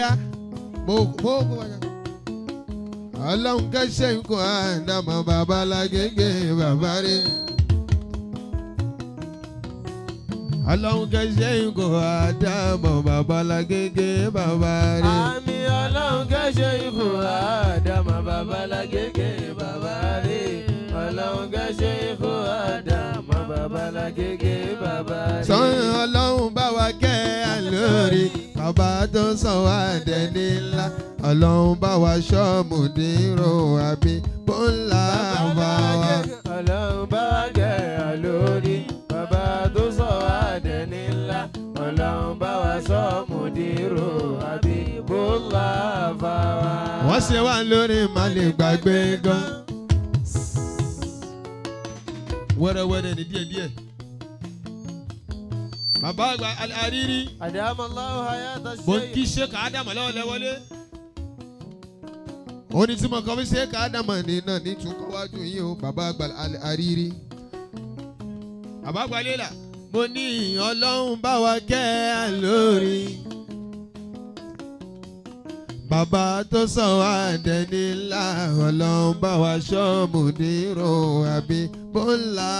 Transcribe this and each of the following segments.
Yá mo mo kó wájà. Ọlọ́run kẹ́sẹ̀ ń kọ́ àdàmọ̀ babalágége bàbá rẹ̀. Ọlọ́run kẹ́sẹ̀ ń kọ́ àdàmọ̀ babalágége bàbá rẹ̀. Àmín. Ọlọ́run kẹ́sẹ̀ ikú àdàmà babalágége bàbá rẹ̀. Ọlọ́run kẹ́sẹ̀ ikú àdàmà babalágége bàbá rẹ̀. Sọ́yìn ọlọ́run bá wa kẹ́ àlórí bàbá tó sàn wá dẹni ńlá. Ọlọ́run bá wa ṣọ́ọ̀mù dírò àbí bọ́ńlá bá wa. Ọlọ́run bá wa kẹ́ àlórí bàbá tó sọ wá dẹni ńlá. Ọlọ́run bá wa sọ mùdírò àbí bọ́lá bá wa. Wọ́n ṣe wá lórí má lè gbàgbé gan. Wẹ́rẹ́wẹ́rẹ́ ní díẹ̀díẹ̀. Bàbá àgbà àrírí. Àdàmọ́láhùn hayata Mo ń kí Sheikh Ádámù lọ́wọ́ lẹ́wọ́lé. Ó ní tí mo kọ́ fi Sheikh Ádámù ní náà ní tún kọ́wájú yín o, bàbá àgbà àrírí. Bàbá àgbà Lélà. Mo ní Ọlọ́run bá wa kẹ́ ẹ lórí. Bàbá tó sàn wá dẹni ńlá, Ọlọ́run bá wa ṣọ́ọ̀mù nírò àbí bọ́ńlá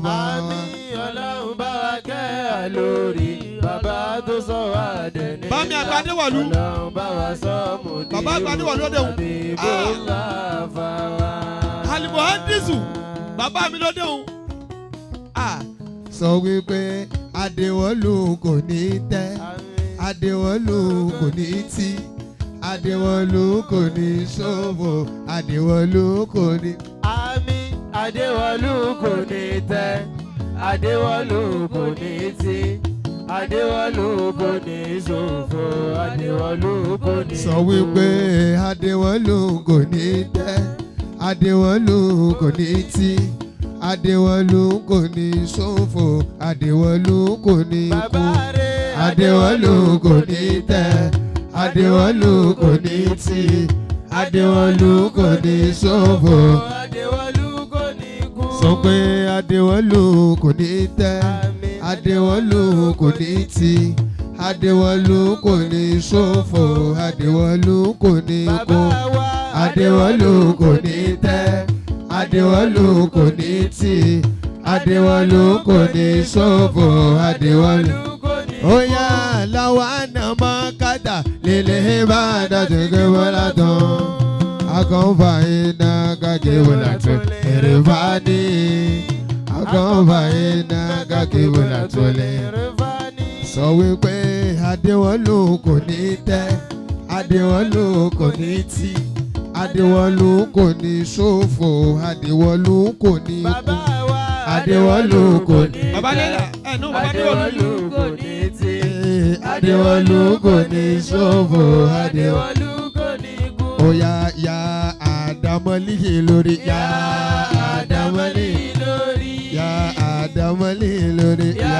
bá wa. Àmín. Ọlọ́run bá wa kẹ́ àlórí bàbá tó sọ wá dẹni ńlá. Bámi àgbà Adéwọ̀lú. Ọlọ́run bá wa sọ mùdírò Bàbá àgbà Adéwọ̀lú lóde òun. àbí bọ́lá bá wa. Alimuhandisu bàbá mi lóde òun. Sọ wípé Adéwọ̀lú kò ní tẹ́, Àmín. Adéwọ̀lú kò ní tí, Adéwọ̀lú kò ní ṣòfò, Adéwọ̀lú kò ní. Àmín. Adéwọ̀lú kò ní tẹ́, Adéwọ̀lú kò ní tì, Adéwọ̀lú kò ní ṣòfò, Adéwọ̀lú kò ní. Sọ wípé Adéwọ̀lú kò ní tẹ́, Adéwọ̀lú kò ní tí, Adéwọ̀lú kò ní ṣòfò, Adéwọ̀lú kò ní kú. Bàbá rẹ̀. Adéwọ̀lú kò ní tẹ́, Adéwọ̀lú kò ní tì, Adéwọ̀lú kò ní ṣòfò. Adéwọ̀lú kò ní kú. Sọ pé Adéwọ̀lú kò ní tẹ́, Àmín. Adéwọ̀lú kò ní tì, Adéwọ̀lú kò ní ṣòfò, Adéwọ̀lú kò ní kú. Bàbá wa. Adéwọ̀lú kò ní tẹ́, Adéwọ̀lú kò ní tì, Adéwọ̀lú kò ní ṣòfò, Adéwọ̀lú. Kò ní. Oya lawa anamọ kata lele bá dàtúkẹ́ bọ́lá tán. Akọ̀nfà iná kàkẹ́ bọ́lá tán èrè bá ní. Akọ̀nfà iná kàkẹ́ bọ́lá tán lẹ̀. Sọ wípé Adéwọ̀lú kò ní tẹ́, Adéwọ̀lú kò ní tì, Adéwọ̀lú kò ní ṣòfò, Adéwọ̀lú kò ní kú. Bàbá wa. Adéwọ̀lú kò ní. Bàbá Lélà ẹ̀ nù. Adéwọ̀lú kò ní tì. Adéwọ̀lú kò ní ṣòfò, Adéwọ̀lú. Adéwọ̀lú kò ní kú. Oya ya Àdàmọ́lì lórí, ya Àdàmọ́lì lórí. Ya Àdàmọ́lì lórí, ya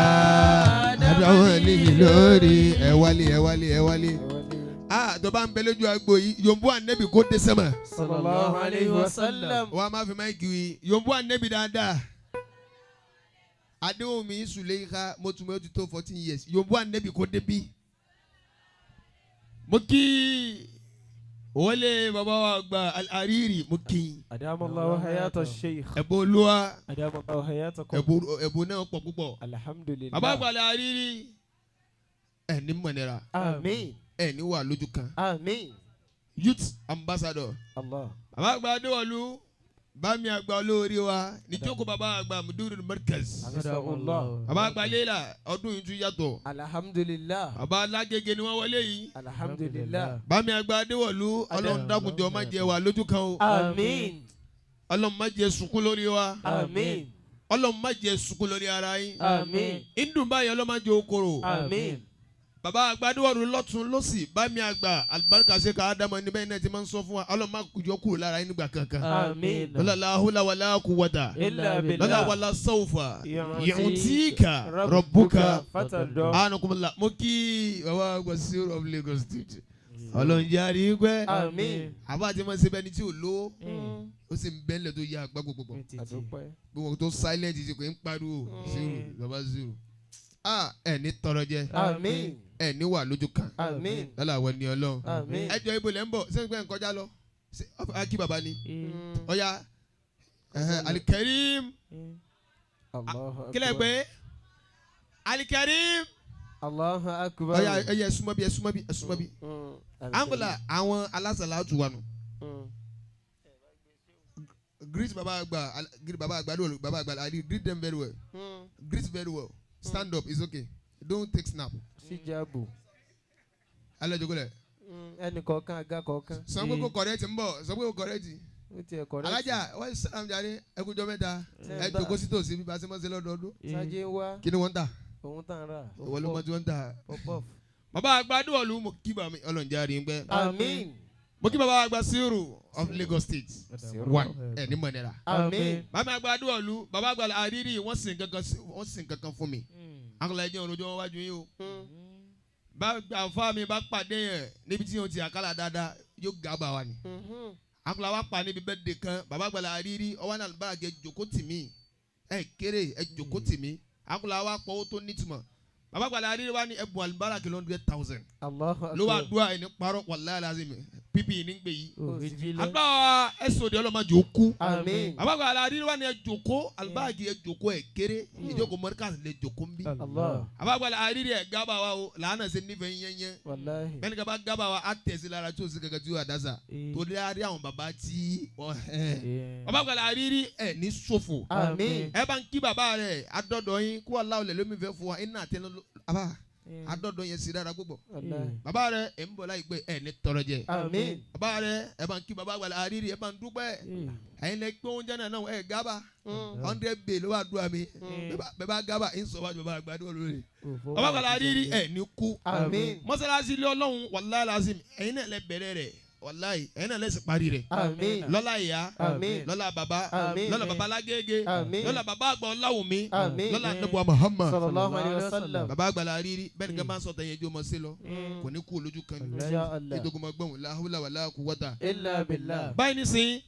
Àdàmọ́lì lórí. Ẹ wálé, ẹ wálé, ẹ wálé. Ah, tó bá ń bẹ lójú agbo yìí, yòǹbó ànẹ́bì kó dé sẹ́mà. Sallallahu alayhi wa sallam. Wọ́n á máa fi máìkì wí yòǹbó ànẹ́bì dáadáa. Adéwòmí Sùlẹ́yìká mo tún mọ́ ti tó 14 years, yòǹbó ànẹ́bì kó dé bí. Mo kí wọlé bàbá wa gba Al-Hariri, mo kí i. Adamallahu hayata sheikh. Ẹ̀bùn olúwa. Adamallahu hayatakum. Ẹ̀bùn náà pọ̀ púpọ̀. Alhamdulillah. Bàbá àgbà Al-Hariri, ẹ̀ ní mọ̀nira. Àmín. Ẹ̀ ní wà lójú kan. Àmín. Youth ambassador. Allah. Bàbá àgbà Adéwọ̀lú bámi àgbà olórí wa níjókòó, bàbá àgbà Mudirul Markaz. Alhamdulillah. Bàbá àgbà Léla, ọdún yìí tún yàtọ̀. Alhamdulillah. Bàbá alágége ni wọ́n wọlé yìí. Alhamdulillah. Bámi àgbà Adéwọ̀lú, Ọlọ́run dákunjọ má jẹ́ wà lójú kan o. Àmín. Ọlọ́run má jẹ́ sunkún lórí wa. Àmín. Ọlọ́run má jẹ́ sunkún lórí ara yín. Àmín. Indùn báyìí, Ọlọ́run má jẹ́ okòrò. Àmín. Bàbá àgbàdúwọ̀rù lọ́tún lọ́sì, bámi àgbà alibarika ṣe ká ádámọ̀ níbẹ̀ náà ti máa ń sọ fún wa, Ọlọ́run má yọ kúrò lára yín nígbà kankan. Àmín. Lọ́la láhùlà wàlá quwwata. Illa billah. Lọ́la wàlá sawfa yu'tika rabbuka. Fatadọ. Anukumula mo kí bàbá àgbà Siro of Lagos State, Ọlọ́run jẹ́ àrígbẹ́. Àmín. Àbá àti máa ń ṣe bẹ́ẹ̀ ni tí ò lówó, ó sì ń bẹ́ńlẹ̀ tó yá àgbá gbogbo. Àdúpẹ́. Gbogbo tó silent ti pé ń pariwo zero bàbá zero, ah, ẹ̀ ní tọrọ jẹ. Àmín. Ẹ ní wà lójú kan. Àmín. Lọ́la àwọn ẹni Ọlọ́run. Àmín. Ẹ jọ, ibo lẹ́ ń bọ̀? Sẹ́yìn pé ń kọjá lọ? Ṣé kí baba ni ọ̀ya ẹ̀hẹ́n, Alikarim. Allahu Kílẹ̀ akbar. pé Alikarim. Allahu akbar. Ọ̀ya ẹ̀yẹ, ẹ súnmọ́ bí, ẹ súnmọ́ bí, ẹ súnmọ́ bí. Angola àwọn alásàlátù wa nù. Greet baba àgbà, greet baba àgbà lóòlù, baba àgbà Ali. Greet them very well. Greet very well. Stand up, it's okay, don't take snap. Síjàbù. Alẹ́ jogo lẹ̀. Ẹnì kọ̀ọ̀kan, àga kọ̀ọ̀kan. Sọ pé kò correct ń bọ̀, sọ pé kò correct. Ó tiẹ̀ correct. Alájà wọ́n sàràm jáde, ẹkújọ́ mẹ́ta. Ẹ jòkó sí tòsí bí ba ṣe mọ́ sí lọ́dọọdún. Sájé ń wá. Kí ni wọ́n ń tà? Òun tàn rà. Ìwọ ló mọ tí wọ́n ń tà. Pop-off. Bàbá àgbà Adéwọ̀lú, mo kí bàmí, ọlọ́njẹ́ àrí ń pẹ́. Àmín. Mo kí bàbá àgbà Siru of Lagos State one, ẹ̀ ní mọ̀nẹ́ra. Àmín. Bàbá àgbà Adéwọ̀lú, bàbá àgbà Àrírí, wọ́n sì nǹkan kan wọ́n sì nǹkan kan fún mi. Akọ̀lá ẹ̀jẹ̀ òròjọ́ wọn wájú yín o. Bá àǹfà mi bá pàdé yẹn níbi tí yóò ti àkàlà dáadáa, yóò gàbà wa ni. Akọ̀lá wa pa níbi bẹ́ẹ̀ de kan, bàbá àgbà Àrírí ọwọ́ náà bá àgẹ jòkó tì mí, ẹ kéré, ẹ jòkó tì mí. Akọ̀lá wa pọ̀ owó tó nítumọ̀. Bàbá àgbà Àrírí wa ní ẹ̀bùn àlùbárà kìlọ̀ 100,000. Allahu akbar. Ló wá dúà ẹ̀ ní parọ́, wàláhì lázim pípì ní gbè yìí. Àgbà ẹ̀sọ́ de ọlọ́mọdé ó kú. Àmín. Bàbá àgbà Àrírí wa ní ẹ jòkó alibáàgì, ẹ jòkó, ẹ kéré, ìjókòó mọ́ríkàsì lè jòkó ń bí. Allah. Bàbá àgbà Àrírí, ẹ gábà wa o, làánà ṣe nífẹ̀ẹ́ yẹnyẹn. Wàláhì. Bẹ́ẹ̀ni kaba gábà wa, á tẹ̀sí lára tí o sì kankan tí o àdásà torí a rí àwọn bàbá tí wọ́n ẹ̀. Bàbá àgbà Àrírí, ẹ ní ṣòfò. Àmín. Ẹ bá ń kí bàbá rẹ̀ adọ́dọ̀ yín kó aláwọ̀ lẹ̀ lómi fẹ́ fún wa iná àtẹnu àbá adọ́dọ̀ yẹn sí dára púpọ̀. Wàláhì. Bàbá rẹ̀ ẹ̀ ń bọ̀ láìpẹ́, ẹ̀ ní tọrọ jẹ. Àmín. Bàbá rẹ̀, ẹ bá ń kí bàbá àgbà Àrírí, ẹ bá ń dúpẹ́. Ẹ̀yin lẹ gbé oúnjẹ náà náà, ẹ gábà 100 bay ló wà dúrà mi. Bẹ́ẹ̀ bá gábà ń sọ wájú bàbá àgbà dúró lórí. Bàbá àgbà Àrírí, ẹ̀ ní kú. Àmín. Mọ́sálásí ilé Ọlọ́run, wàláhì lázim, ẹ̀yin náà lẹ bẹ̀rẹ̀ rẹ̀, wàláhì ẹ̀yin náà lẹ sì parí rẹ̀. Àmín. Lọ́lá ìyá. Àmín. Lọ́lá bàbá. Àmín. Lọ́lá bàbá lágége. Àmín. Lọ́lá bàbá àgbà Ọláwùmí. Àmín. Lọ́lá Ànábì Muhammad. Sallallahu alayhi wa sallam. Bàbá àgbà Àrírí bẹ́ẹ̀ ni ká máa ń sọ tẹ̀yìn ẹjọ́ mọ́ sí lọ, kò ní kú olójú kan ní Insha Allah. ètò kò mọ̀ gbọ̀n la hawla wala quwwata. Illa billah. Báyìí nísìnyí.